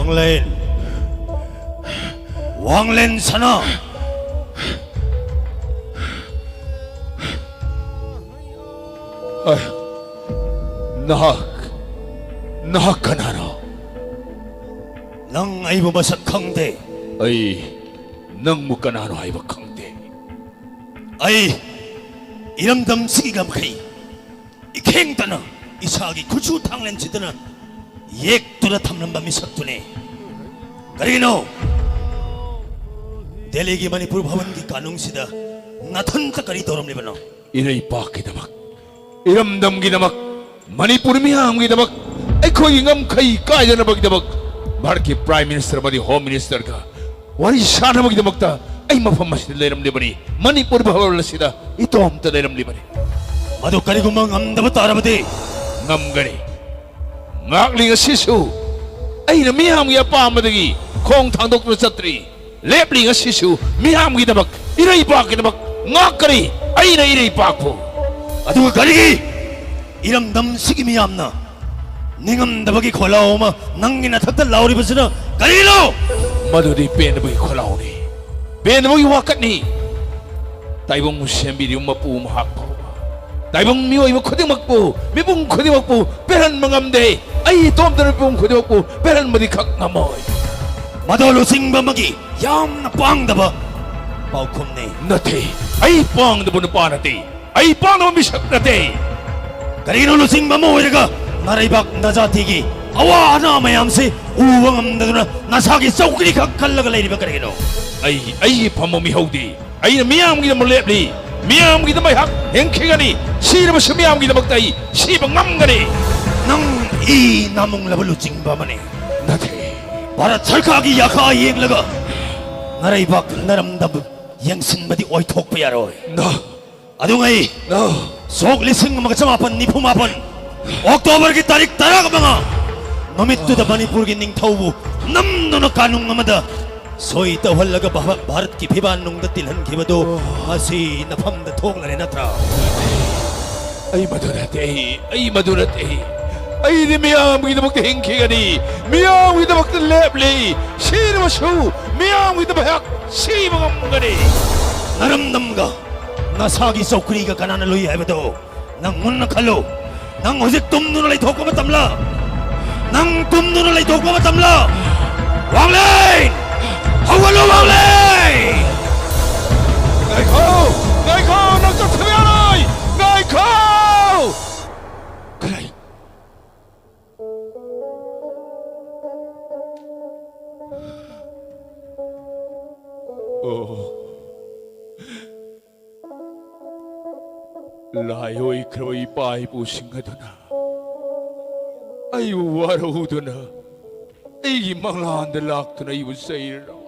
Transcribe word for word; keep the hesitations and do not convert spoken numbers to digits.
ꯋꯥꯡꯂꯦꯟ, ꯋꯥꯡꯂꯦꯟ ꯁꯅꯥ꯫ ꯑ, ꯅꯍꯥꯛ, ꯅꯍꯥꯛ ꯀꯅꯥꯅꯣ? ꯅꯪ ꯑꯩꯕꯨ ꯃꯁꯛ ꯈꯪꯗꯦ꯫ ꯑꯩ ꯅꯪꯕꯨ ꯀꯅꯥꯅꯣ ꯍꯥꯏꯕ ꯈꯪꯗꯦ꯫ ꯑꯩ ꯏꯔꯝꯗꯝꯁꯤꯒꯤ ꯉꯝꯈꯩ ꯏꯈꯦꯡꯇꯅ ꯏꯁꯥꯒꯤ ꯈꯨꯠꯁꯨ ꯊꯥꯡꯂꯦꯟꯁꯤꯗꯅ ꯌꯦꯛꯇꯨꯅ ꯊꯝꯂꯝꯕ ꯃꯤꯁꯛꯇꯨꯅꯦ꯫ ꯀꯔꯤꯅꯣ? ꯗꯦꯜꯂꯤꯒꯤ ꯃꯅꯤꯄꯨꯔ ꯚꯕꯟꯒꯤ ꯀꯥꯅꯨꯡꯁꯤꯗ ꯅꯊꯟꯇ ꯀꯔꯤ ꯇꯧꯔꯝꯂꯤꯕꯅꯣ? ꯏꯔꯩꯄꯥꯛꯀꯤꯗꯃꯛ, ꯏꯔꯝꯗꯝꯒꯤꯗꯃꯛ, ꯃꯅꯤꯄꯨꯔ ꯃꯤꯌꯥꯝꯒꯤꯗꯃꯛ, ꯑꯩꯈꯣꯏꯒꯤ ꯉꯝꯈꯩ ꯀꯥꯏꯗꯅꯕꯒꯤꯗꯃꯛ ꯚꯥꯔꯠꯀꯤ ꯄ꯭ꯔꯥꯏꯝ ꯃꯤꯅꯤꯁꯇꯔ ꯑꯃꯗꯤ ꯍꯣꯝ ꯃꯤꯅꯤꯁꯇꯔꯒ ꯋꯥꯔꯤ ꯁꯥꯅꯕꯒꯤꯗꯃꯛꯇ ꯑꯩ ꯃꯐꯝ ꯑꯁꯤꯗ ꯂꯩꯔꯝꯂꯤꯕꯅꯤ꯫ ꯃꯅꯤꯄꯨꯔ ꯚꯕꯟ ꯑꯁꯤꯗ ꯏꯇꯣꯝꯇ ꯂꯩꯔꯝꯂꯤꯕꯅꯤ꯫ ꯃꯗꯨ ꯀꯔꯤꯒꯨꯝꯕ ꯉꯝꯗꯕ ꯇꯥꯔꯕꯗꯤ? ꯉꯝꯒꯅꯤ꯫ ꯉꯥꯛꯂꯤ ꯉꯁꯤꯁꯨ ꯑꯩꯅ ꯃꯤꯌꯥꯝꯒꯤ ꯑꯄꯥꯝꯕꯗꯒꯤ ꯈꯣꯡ ꯊꯥꯡꯗꯣꯛꯇꯨꯅ ꯆꯠꯇ꯭ꯔꯤ꯫ ꯂꯦꯞꯂꯤ ꯉꯁꯤꯁꯨ ꯃꯤꯌꯥꯝꯒꯤꯗꯃꯛ, ꯏꯔꯩꯄꯥꯛꯀꯤꯗꯃꯛ ꯉꯥꯛꯀꯅꯤ ꯑꯩꯅ ꯏꯔꯩꯄꯥꯛꯄꯨ꯫ ꯑꯗꯨꯒ ꯀꯔꯤꯒꯤ ꯏꯔꯝꯗꯝꯁꯤꯒꯤ ꯃꯤꯌꯥꯝꯅ ꯅꯤꯡꯉꯝꯗꯕꯒꯤ ꯈꯣꯜꯂꯥꯎ ꯑꯃ ꯅꯪꯒꯤ ꯅꯊꯛꯇ ꯂꯥꯎꯔꯤꯕꯁꯤꯅ ꯀꯔꯤꯅꯣ? ꯃꯗꯨꯗꯤ ꯄꯦꯟꯗꯕꯒꯤ ꯈꯣꯜꯂꯥꯎꯅꯤ, ꯄꯦꯟꯗꯕꯒꯤ ꯋꯥꯀꯠꯅꯤ꯫ ꯇꯥꯏꯕꯪ ꯁꯦꯝꯕꯤꯔꯤꯕ ꯃꯄꯨ ꯃꯍꯥꯛ ꯐꯥꯎꯕ ꯇꯥꯏꯕꯪ ꯃꯤꯑꯣꯏꯕ ꯈꯨꯗꯤꯡꯃꯛꯄꯨ, ꯃꯤꯄꯨꯝ ꯈꯨꯗꯤꯡꯃꯛꯄꯨ ꯄꯦꯜꯍꯟꯕ ꯉꯝꯗꯦ꯫ ꯑꯩ ꯏꯇꯣꯝꯇꯅ ꯃꯤꯄꯨꯝ ꯈꯨꯗꯤꯡꯃꯛꯄꯨ ꯄꯦꯜꯍꯟꯕꯗꯤ ꯈꯛ ꯉꯝꯃꯣꯏ꯫ ꯃꯗꯨ ꯂꯨꯆꯤꯡꯕ ꯑꯃꯒꯤ ꯌꯥꯝꯅ ꯄꯥꯡꯗꯕ ꯄꯥꯎꯈꯨꯝꯅꯤ꯫ ꯅꯠꯇꯦ, ꯑꯩ ꯄꯥꯡꯗꯕ ꯅꯨꯄꯥ ꯅꯠꯇꯦ, ꯑꯩ ꯄꯥꯡꯗꯕ ꯃꯤꯁꯛ ꯅꯠꯇꯦ꯫ ꯀꯔꯤꯅꯣ ꯂꯨꯆꯤꯡꯕ ꯑꯃ ꯑꯣꯏꯔꯒ ꯅꯔꯩꯕꯥꯛ ꯅꯖꯥꯇꯤꯒꯤ ꯑꯋꯥ ꯑꯅꯥ ꯃꯌꯥꯝꯁꯤ ꯎꯕ ꯉꯝꯗꯗꯨꯅ ꯅꯁꯥꯒꯤ ꯆꯧꯀ꯭ꯔꯤ ꯈꯛ ꯈꯜꯂꯒ ꯂꯩꯔꯤꯕ ꯀꯔꯤꯒꯤꯅꯣ? ꯑꯩ, ꯑꯩꯒꯤ ꯐꯝꯐꯝ ꯃꯤꯍꯧꯗꯦ꯫ ꯑꯩꯅ ꯃꯤꯌꯥꯝꯒꯤꯗꯃꯛ ꯂꯦꯞꯂꯤ꯫ ꯃꯤꯌꯥꯝꯒꯤꯗꯃꯛ ꯑꯩꯍꯥꯛ ꯍꯤꯡꯈꯤꯒꯅꯤ꯫ ꯁꯤꯔꯕꯁꯨ ꯃꯤꯌꯥꯝꯒꯤꯗꯃꯛꯇ ꯑꯩ ꯁꯤꯕ ꯉꯝꯒꯅꯤ꯫ ꯅꯪ ꯏ ꯅꯥꯃꯨꯡꯂꯕ ꯂꯨꯆꯤꯡꯕ ꯑꯃꯅꯤ꯫ ꯅꯠꯇꯦ꯫ ꯚꯥꯔꯠ ꯁꯔꯀꯥꯔꯒꯤ ꯌꯥꯈꯥ ꯌꯦꯡꯂꯒ ꯅꯔꯩꯕꯥꯛ ꯅꯔꯝꯗꯝ ꯌꯦꯡꯁꯤꯟꯕꯗꯤ ꯑꯣꯏꯊꯣꯛꯄ ꯌꯥꯔꯣꯏ꯫ No꯫ ꯑꯗꯨꯉꯩ No꯫ ꯁꯣꯛ ꯂꯤꯁꯤꯡ ꯑꯃꯒ ꯆꯃꯥꯄꯟ ꯅꯤꯐꯨ ꯃꯥꯄꯟ ꯑꯣꯛꯇꯣꯕꯔꯒꯤ ꯇꯥꯔꯤꯛ ꯇꯔꯥꯃꯉꯥ ꯅꯨꯃꯤꯠꯇꯨꯗ ꯃꯅꯤꯄꯨꯔꯒꯤ ꯅꯤꯡꯊꯧꯕꯨ ꯅꯝꯗꯨꯅ ꯀꯥꯅꯨꯡ ꯑꯃꯗ ꯁꯣꯏ ꯇꯧꯍꯜꯂꯒ ꯚꯥ-, ꯚꯥꯔꯠꯀꯤ ꯐꯤꯕꯥꯟ ꯅꯨꯡꯗ ꯇꯤꯜꯍꯟꯈꯤꯕꯗꯨ ꯃꯁꯤ ꯅꯐꯝꯗ ꯊꯣꯛꯂꯔꯦ ꯅꯠꯇ꯭ꯔꯥ? ꯑꯩ ꯃꯗꯨ ꯅꯠꯇꯦ, ꯑꯩ ꯃꯗꯨ ꯅꯠꯇꯦ꯫ ꯑꯩꯗꯤ ꯃꯤꯌꯥꯝꯒꯤꯗꯃꯛꯇ ꯍꯤꯡꯈꯤꯒꯅꯤ, ꯃꯤꯌꯥꯝꯒꯤꯗꯃꯛꯇ ꯂꯦꯞꯂꯤ, ꯁꯤꯔꯕꯁꯨ ꯃꯤꯌꯥꯝꯒꯤꯗꯃꯛ ꯁꯤꯕ ꯉꯝꯒꯅꯤ꯫ ꯅꯔꯝꯗꯝꯒ ꯅꯁꯥꯒꯤ ꯆꯧꯀ꯭ꯔꯤꯒ ꯀꯅꯥꯅ ꯂꯨꯏ ꯍꯥꯏꯕꯗꯣ ꯅꯪ ꯃꯨꯟꯅ ꯈꯜꯂꯨ꯫ ꯅꯪ ꯍꯧꯖꯤꯛ ꯇꯨꯝꯗꯨꯅ ꯂꯩꯊꯣꯛꯄ ꯃꯇꯝꯂ? ꯅꯪ ꯇꯨꯝꯗꯨꯅ ꯂꯩꯊꯣꯛꯄ ꯃꯇꯝꯂ? ꯋꯥꯡꯂꯦꯟ! ꯍꯧꯒꯠꯂꯣ, ꯋꯥꯡꯂꯦꯟ! ꯉꯥꯏꯈꯣ! ꯉꯥꯏꯈꯣ! ꯅꯪ ꯆꯠꯊꯕ ꯌꯥꯔꯣꯏ! ꯉꯥꯏꯈꯣ! ꯀꯔꯤ? ꯑꯣ꯫ ꯂꯥꯏ ꯑꯣꯏꯈ꯭ꯔꯕ ꯏꯄꯥ ꯏꯄꯨꯁꯤꯡ ꯑꯗꯨꯅ ꯑꯩꯕꯨ ꯋꯥꯔꯧꯗꯨꯅ ꯑꯩꯒꯤ ꯃꯪꯂꯥꯟꯗ ꯂꯥꯛꯇꯨꯅ ꯑꯩꯕꯨ ꯆꯩꯔꯔꯕ